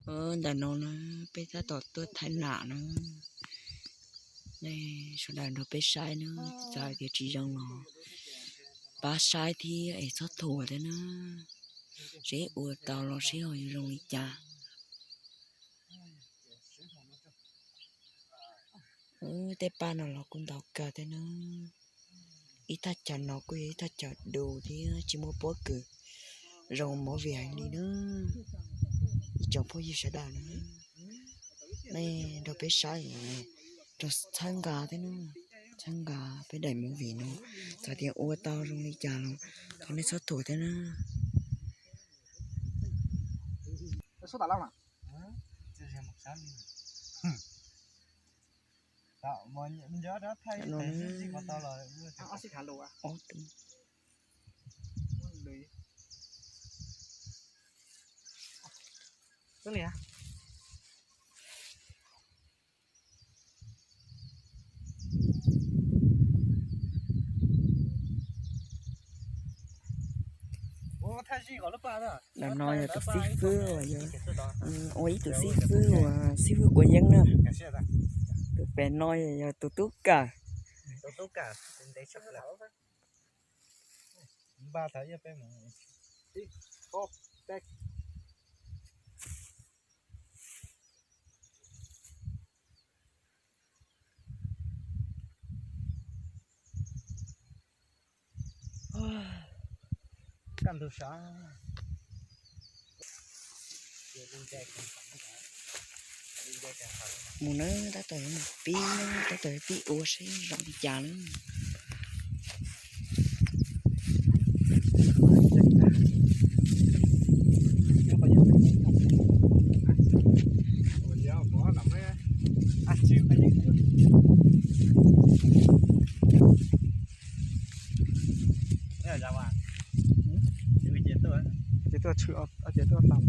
Ntawm no na, peb tab tom tuaj thaij nam na. Nej sawv daws nrog peb saib na, txawm hais tias tsis zoo los pab saib thiab es txhob thuam thiab na. Seb ua tau los seb ho yuav zoo li cas. Tej paj no los kuj ntau kawg thiab na. Ib thaj chaw no kuj yog ib thaj chaw du thiab tsis muaj pob kws zoo movie heev li na. Ib tsoom phooj ywg sawv daws na, nej nrog peb saib, nrog txhawb nqa thiab na, txhawb nqa peb daim movie no. Txawm tias ua tau zoo li cas los thov nej txhob thuam thiab na. Ntawm no yog tus xib fwb uas yog, ua ib tug xib fwb uas xib fwb Kuav Yeeb na. Tus pem no yog tus tub kawm. Mus na, tab tom yuav mus pib na, tab tom yuav pib ua seb zoo li cas na. Ces tuaj tshwm, ces tuaj tau.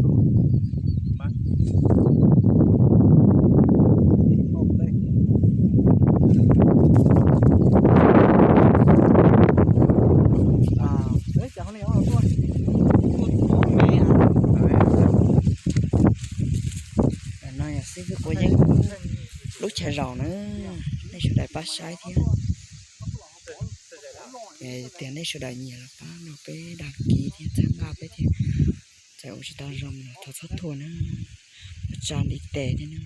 No yog xib fwb Kuav Yeeb lub chaw zaum na, nej sawv daws pab saib thiab. Tias nej sawv daws nyiam los pab no peb dag kiv thiab txhawb nqa peb thiab. Txawm ua tsis tau zoo los thov txhob thuam na, tsa ntiv tes thiab na.